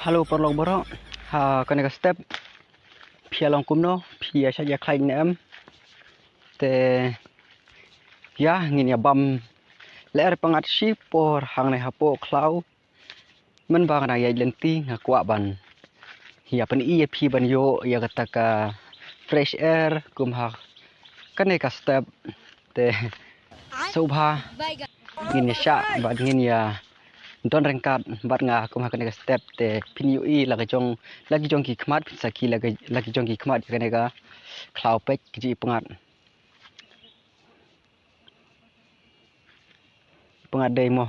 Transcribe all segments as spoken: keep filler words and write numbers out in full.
Hello paralok baroh. Ha kane ka step phi ïa long kumno, phi ïa shait ïa khlaiñ ne em? Te ïa ngin ïa bam lyer pyngngad shipor hangne hapoh khlaw. Mynba nga dang ïaid lynti nga kwah ban ïa pyni ïa phi ban ïoh ïa kata ka fresh air kum ha kane ka step. Te sngewbha ngin ïa shah bad ngin ïa don ryngkat bad nga kum ha kane ka step. Te phin ïohi la ka jong, la ki jong ki khmat, phin sakhi la ka, la ki jong ki khmat ïa kane ka khlaw peit ki jingpyngngad. Pyngngad dei mo.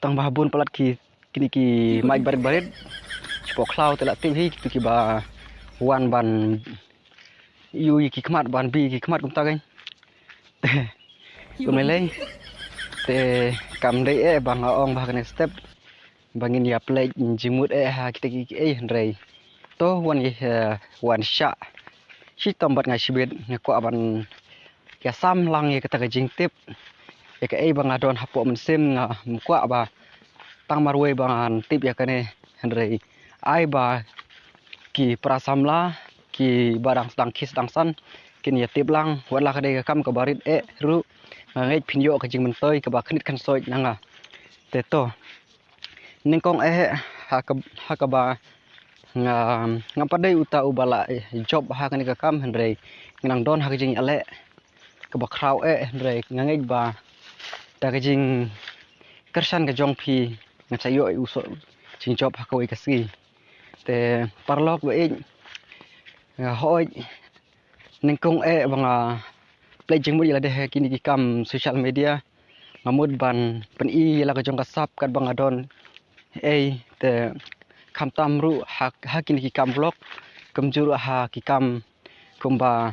Tang ba ha bun palat ki, kine ki mait barit barit. Shapoh khlaw te la tip hi kitu kiba wan ban ïohi ki khmat, ban bih ki khmat kumta kein. Kumne lei. Te kam dei eh ba nga ong ba ha kane step ba ngin ïa pynleit jingmut eh ha kita kiei, hynrei to wan ïa, eh, wan shah shitom bad nga shibit. Nga kwah ban ïa sam lang ïa kata ka jingtip ïa kaei ba nga don hapoh mynsiem. Ngam kwah ba tang marwei ba ngan tip ïa kane, hynrei ai ba ki para samla kiba dang sdang khie sdang san kin ïa tip lang. Wat la ka dei ka kam kaba rit eh ruh, nga ngeit phin ïoh ka jingmyntoi kaba khyndiat khynsoit na nga. Te to, nyngkong eh ha ka, ha kaba nga, ngam pat dei uta uba la, eh, jop ha kane ka kam, hynrei nga nang don ha ka jingïaleh kaba khraw eh, hynrei nga ngeit ba da ka jingkyrshan ka jong phi ngan sa ïoh u soh jingjop ha kawei ka sngi. Te paralok ba ïeit, nga hoi nyngkong eh ba nga pynleit jingmut ïa lade ha kine ki kam social media. Nga mut ban pyni ïa la ka jong ka sap katba nga don. Ei, te khamtam ruh ha, ha kine ki kam vlog, kumjuh ruh ha ki kam kumba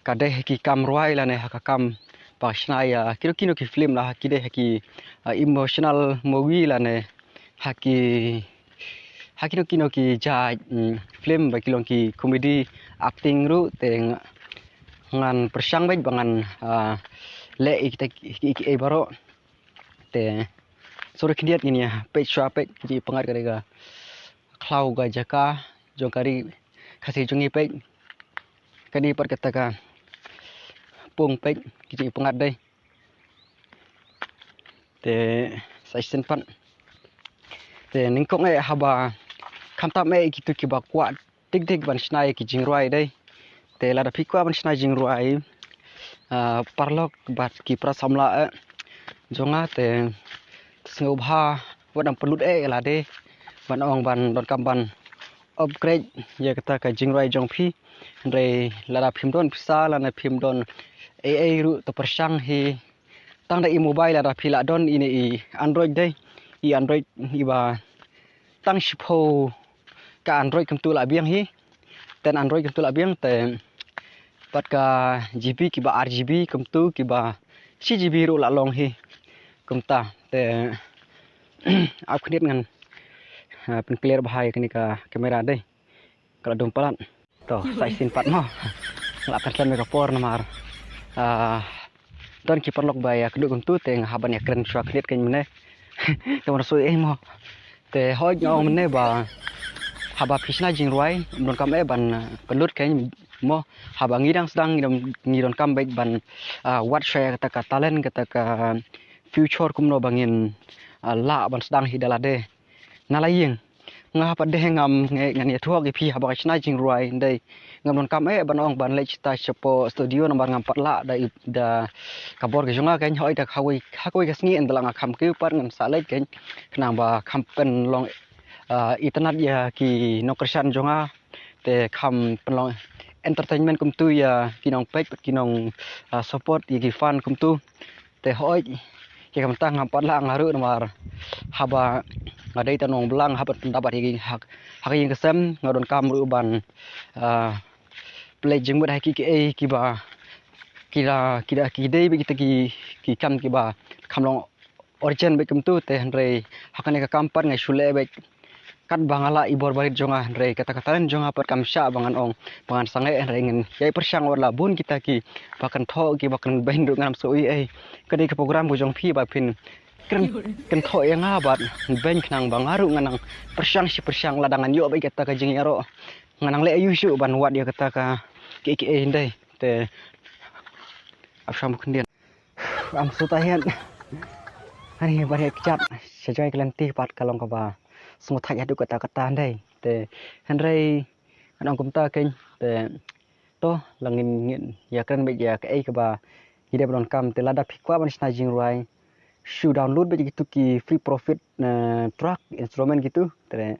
ka dei ha ki kam rwai lane ha ka kam ba shna ïa kino kino ki film la ha ki dei ha ki, ah, emotional movie lane ha ki, ha kino kino ki jait, mm, film ba ki long ki comedy acting ruh. Te nga, ngan pyrshang beit ba ngan, ah, leh ïa kita ki, ki, ki ei baroh. Te sori khyndiat ngin ïa peit shuwa peit ki jingpyngngad ka dei ka khlaw ka jaka jong ka ri Khasi jong ngi peit. Kane pat kata ka pung peit ki jingpyngngad dei. Te sa shisien pat. Te nyngkong eh haba khamtam eh kitu kiba kwah dik dik ban shna ïa ki jingrwai dei. Te lada phi kwah ban shna jingrwai, ah, paralok bad ki para samla eh jong nga te sngewbha wat nang pynlut eh ïa lade ban ong ban donkam ban upgrade ïa kata ka jingrwai jong phi. Hynrei lada phim don pisa lane phim don ei ei ruh to pyrshang hi. Tang da i mobile lada phi la don ine i Android dei. I Android iba tang shiphew ka Android kumtu la biang hi. Ten Android kumtu la biang te pat ka G B kiba ar G B kumtu kiba shi G B ruh la long hi. Kumta te ap khyndiat ngan, ah, pyn clear bha ïa kane ka camera dei. Ka la dum palat. To, sa shisien pat mo. Nga la pynslem ïa ka por namar, ah, don ki paralok ba ïa kynduh kumtu te nga hap ban ïa kren shuwa khyndiat kein mynne. Te wan sui eh mo. Te hoi nga ong mynne ba haba phi shna jingrwai ym donkam eh ban, ah, pynlut kein mo. Haba ngi dang sdang ngi don, ngi donkam beit ban, ah, wad shuwa ïa kata ka talent, kata ka future kumno ba ngin, ah, lah ban sdang hi da lade. Na la ïing. Nga pat dei ngam nge, ngan ïathuh ïa phi haba nga shna jingrwai dei. Ngam donkam eh ban ong ban leit shata shapoh studio namar ngam pat lah da i, da ka bor ka jong nga kein. Hoi da kawei, ha kawei ka sngi ynda la nga kham kiew pat ngan sa leit kein. Khnang ba kham pynlong, ah, itynnad ïa ki nongkyrshan jong nga. Te kham pynlong entertainment kumtu ïa ki nongpeit, ki nong, ah, support ïa ki fan kumtu. Te hoi ïa ka mynta ngam pat lah nga ruh namar haba nga dei tang nongbylla haba pyndapat ïa ki ha, ha ka ïing ka sem nga donkam ruh ban, ah, pynleit jingmut ha ki, kiei kiba ki la, ki da, ki dei beit kita ki, ki kam kiba kham long urgent beit kumtu te hynrei ha kane ka kam pat nga shu leh beit Katba nga lah i bor barit jong nga hynrei kata ka talent jong nga pat kam shah ba ngan ong ba ngan sangeh, hynrei ngan ïai pyrshang wat la bun kita kiba kynthoh kiba kynbeiñ ruh ngam sngewthuh ei ei. Ka dei ka program ka jong phi ba phin kren kynthoh ïa nga bad beiñ khnang ba nga ruh ngan nang pyrshang shi pyrshang lada ngan ïoh beit kata ka jingïaroh. Ngan nang leh aïu shuh ban wad ïa kata ka kiei kiei hynrei. Te ap sham khyndiat. Am suta hian. Ani ba hian kjat. Sha jong ka lynti pat ka long kaba sngewthuh haduh kata kata hynrei. Te hynrei ngan ong kumta kein. Te to la ngin ngin ïa kren beit ïa kaei kaba ngi dei ban donkam. Te lada phi kwah ban shna jingrwai, shu download beit ïa kitu ki free profit, eh, track instrument kitu. Te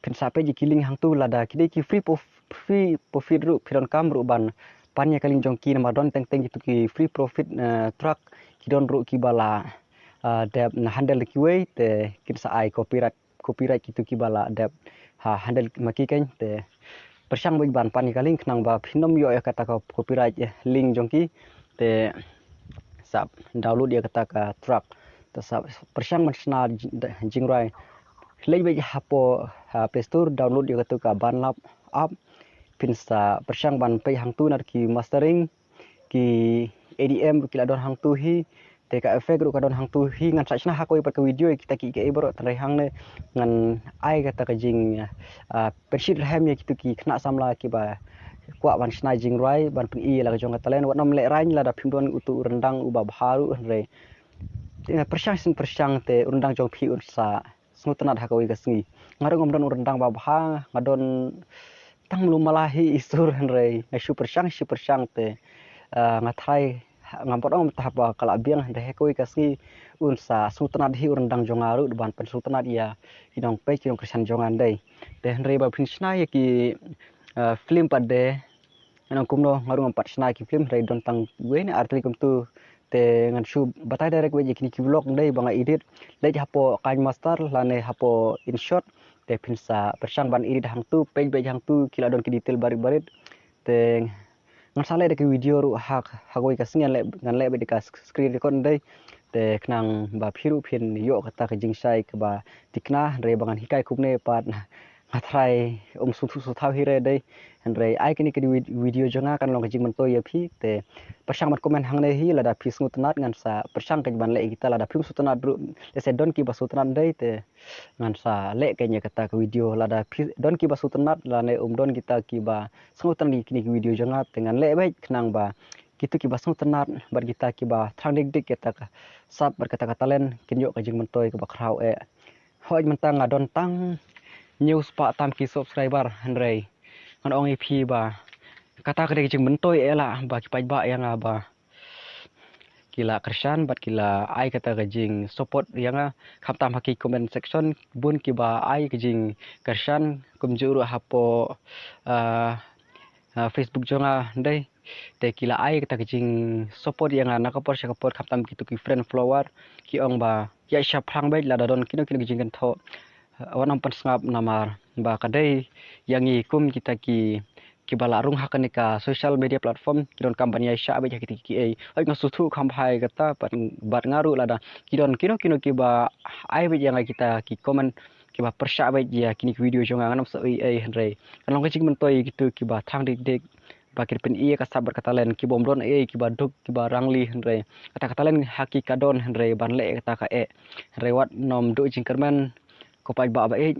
phin sa peit ïa ki link hangtu lada ki dei ki free prof-, free profit ruh phi donkam ruh ban pan ïa ka link jong ki namar don teng teng kitu ki free profit, eh, track ki don ruh kiba la, eh, dep na handle da kiwei te kin sa ai copyright, copyright kitu kiba la dep ha handle ma ki kein. Te pyrshang beit ban pan ïa ka link khnang ba phin ym ïoh ïa kata ka copyright, eh, link jong ki. Te sa download ïa kata ka track. Te sa pyrshang ban shna ji-, da-, jingrwai. Leit beit hapoh, ha Play Store, download ïa kata ka Bandlab app. Phin sa pyrshang ban peit hangtu na ki mastering, ki A D M ki la don hangtu hi. Te ka effect ruh ka don hangtu hi, ngan sa shna ha kawei pat ka video ïa kita ki, ki ei baroh, hynrei hangne ngan ai kata ka jing, ah, pynshit rhem ïa kitu ki khynnah samla kiba kwah ban shna jingrwai ban pyni ïa la ka jong ka talent. Wat nym lehraiñ lada phim don utu u ryndang uba bha ruh hynrei. Te pyrshang sien pyrshang te u ryndang jong phi un sa sngewtynnat ha kawei ka sngi. Nga ruh ngam don u ryndang ba bha, nga don tang mlu mala hi i sur hynrei nga shu pyrshang shi pyrshang te, ah, nga tharai ngam pat ong mynta ba ka la biang hynrei ha kawei ka sngi un sa sngewtynnat hi u ryndang jong nga ruh ban pynsngewtynnat ïa ki nongpeit ki nongkyrshan jong nga hynrei. Te hynrei ba phin shna ïa ki, ah, film pat de ngan ong kumno, nga ruh ngam pat shna ki film hynrei don tang wei ne ar tylli kumtu. Te ngan shu batai direct beit ïa kine ki vlog hynrei ba nga edit. Leit hapoh KineMaster lane hapoh InShot. Te phin sa pyrshang ban edit hangtu, peit beit hangtu ki la don ki detail barit barit. Te ngan sa leh da ki video ruh ha, ha kawei ka sngi ngan leh, ngan leh beit da ka sc-, screen record hynrei. Te khnang ba phi ruh phin ïoh kata ka jingshai kaba thikna hynrei ba ngan hikai kumne pat nga tharai um sngewthuh sngewthaw hi re dei. Hynrei ai kane ka vid-, video jong nga kan long ka jingmyntoi ïa phi te pyrshang ban comment hangne hi lada phi sngewtynnat ngan sa pyrshang ka ban leh ïa kita, lada phim sngewtynnat ruh lehse don kiba sngewtynnat dei te ngan sa leh ka ïa kata ka video. Lada phi don kiba sngewtynnat lane um don kita kiba sngewtynnat ïa kine ki video jong nga te ngan leh beit khnang ba kitu kiba sngewtynnat bad kita kiba thrang dik dik ïa kata ka sap bad kata ka talent kin ïoh ka jingmyntoi kaba khraw eh. Hooid mynta nga don tang hynñiew spah tam ki subscriber hynrei ngan ong ïa phi ba kata ka dei ka jingmyntoi eh lah ba ki paidbah ïa nga ba ki la kyrshan bad ki la ai kata ka jingsupport ïa nga khamtam ha ki comment section bun kiba ai ka jingkyrshan kumjuh ruh hapoh, ah, ah, Facebook jong nga dei. Te ki la ai kata ka jingsupport ïa nga na ka por sha ka por khamtam kitu ki friend follower ki ong ba ïa shaphrang beit lada don kino kino ki jingkynthoh. Wat nym pynsngap namar ba ka dei ïa ngi kum kita ki, kiba la rung ha kane ka social media platform ki donkam ban ïaishah beit ha kita kiei. Hooid nga sngewthuh kham bha ïa kata bad, bad nga ruh lada ki don kino kino kiba ai beit ïa nga kita ki comment kiba pyrshah beit ïa kine ki video jong nga ngan ym sa ei ei hynrei kan long ka jingmyntoi ïa kitu kiba thrang dik dik ba kin pyni ïa ka sap bad ka talent kiba ym don ei ei kiba duk kiba rangli hynrei kata ka talent ha ki ka don hynrei ban leh kata ka eh hynrei wat nym duh jingkyrmen ko paidbah ba ïeit.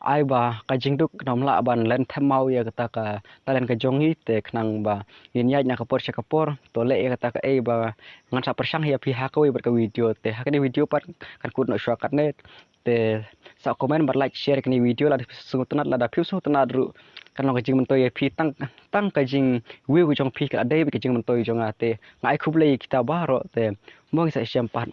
Ai ba ka jingduk nym lah ban lynthem maw ïa kata ka talent ka jong ngi te khnang ba ngin ïaid na ka por sha ka por to leh ïa kata ka ei ba ngan sa pyrshang ïa phi ha kawei bad ka video te ha kane video pat kan kut noh shuwa katne. Te sa comment bad like share kane video lada phi sngewtynnat lada phi sngewtynnat ruh kan long ka jingmyntoi ïa phi tang, tang ka jingview ka jong phi ka dei bad ka jingmyntoi jong nga te nga ai khublei ïa kita baroh te mo ngi sa ïashem pat.